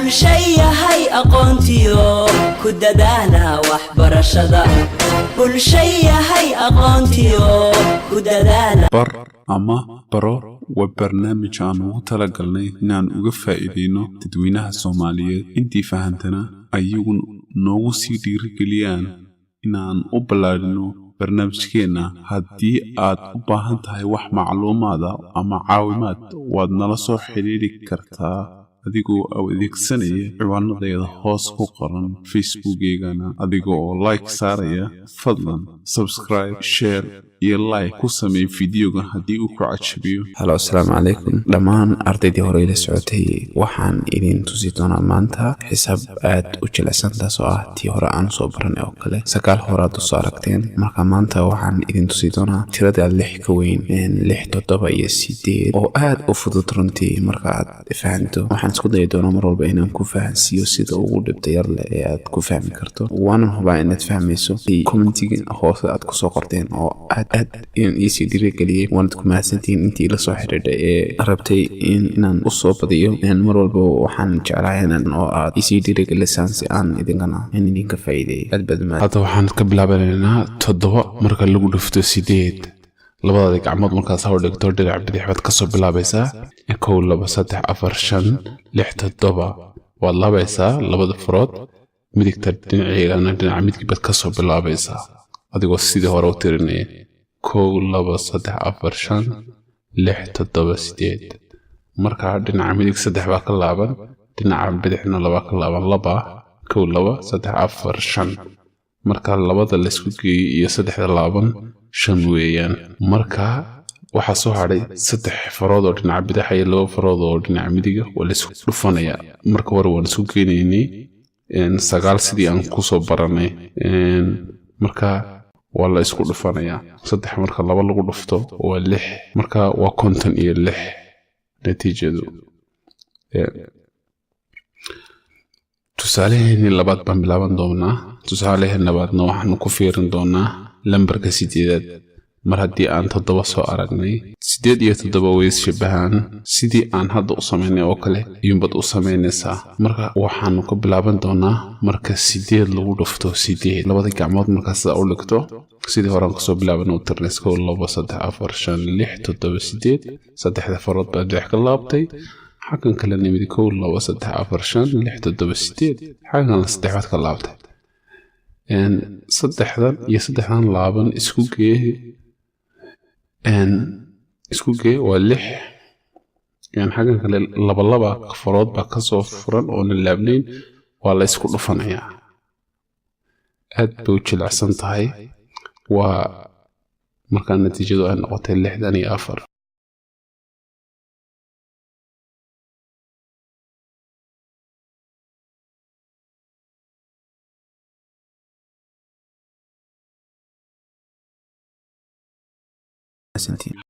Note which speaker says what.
Speaker 1: Bulshayahay aqoontiyo ku dadaala waxbarashada. Bulshayahay aqoontiyo ku dadaala.
Speaker 2: Bar ama Baro waa barnaamij aan ugu talagalnay inaan uga faa'iideyno dadweynaha Soomaaliyeed, intii fahantana ayagu noogu sii dhiirigeliyaan inaan u ballaadhino barnaamijkeenna. Haddii aad u baahan tahay wax macluumaad ah ama caawimaad, waad nala soo xidhiidhi kartaa adigoo adeegsanaya ciwaanadeeda hoos ku qoran, Facebookeygana adiga oo like saaraya. Fadlan subscribe, share iyo like ku samee fideogan haddii uu ku cajabiyo.
Speaker 3: Hello, asalaamu calaykum dhammaan ardaydii hore ila socotay. Waxaan idin tusi doonaa maanta xisaab aad u jilicsan, taas oo ah tii hore aan soo baranay oo kale. Sagaal horaad usoo aragteen. Marka maanta waxaan idin tusi doonaa tirada lix ka weyn, lix, toddoba iyo sideed, oo aad u fudud runtii marka aad fahanto. Waxaan isku dayi doonaa mar walba inaan ku fahansiiyo sida ugu dhibta yar leh ee aad ku fahmi karto. Waanan hubaa inaad fahmayso. Commentiga hoose aad kusoo qorteen oo aad aad iisii dhiirigeliyey, waanad ku mahadsantihiin intii ila soo xidhiidhay ee rabtay inaan usoo badiyo. Mar walba waxaan jeclahay inaan oo aad isii dhiirigelisaan si aan idinkana in idinka faa'iideeyo. Aad baad mahad.
Speaker 2: Hadda waxaan ka bilaabanaynaa toddoba marka lagu dhufto sideed. Labadaadi gacmood markaad soo dhigto, dhinac bidix baad kasoo bilaabaysaa: kow, laba, saddex, afar, shan, lix, toddoba. Waad laabaysaa labada farood midigta, dhinaceegana dhinaca midig baad kasoo bilaabaysaa adigoo sidii hore u tirinaya: kow, laba, saddex, afar, shan, lix, toddoba, sideed. Markaa dhinaca midig saddex baa ka laaban, dhinaca bidixna laba ka laaban, laba, kow, laba, saddex, afar, shan. Marka labada laysku geeyey iyo saddexda laaban shan weeyaan. Marka waxaa soo hadhay saddex farood oo dhinaca bidaxa iyo laba farood oo dhinaca midiga, waa laysku dhufanayaa. Marka hore waan isku geynaynay sagaal sidii aan kusoo baranay. Marka waa la isku dhufanayaa. Saddex marka laba lagu dhufto waa lix, marka waa 56 natiijadu. Tusaaleheenii labaad baan bilaaban doonaa. Tusaaleheen labaadna waxaanu ku fiirin doonaa lambarka sideedaad. Mar haddii aan toddoba soo aragnay, sideed iyo toddoba way ishabahaan. Sidii aan hadda u samaynay oo kale iyuunbaad u samaynaysaa. Marka waxaanu ka bilaaban doonaa marka sideed lagu dhufto sideed. Labada gacmood markaa sidaa u dhigto, sidii horaan kasoo bilaaban u tirnays: kow, laba, saddex, afar, shan, lix, toddoba, sideed. Saddexda farood baa bidix ka laabtay. Xaggan kale nimid: kow, laba, saddex, afar, shan, lix, toddoba, sideed. Xaggan saddex baad ka laabtay. Saddexdan iyo saddexdan laaban isku gee, isku gee, waa lix. Xaggan kale laba laba farood baa kasoo furan oona laabnayn, waa la isku dhufanayaa. Aad bay u jilicsan tahay. Waa markaa natiijadu ay noqotay 64.
Speaker 3: Mahadsantihiin.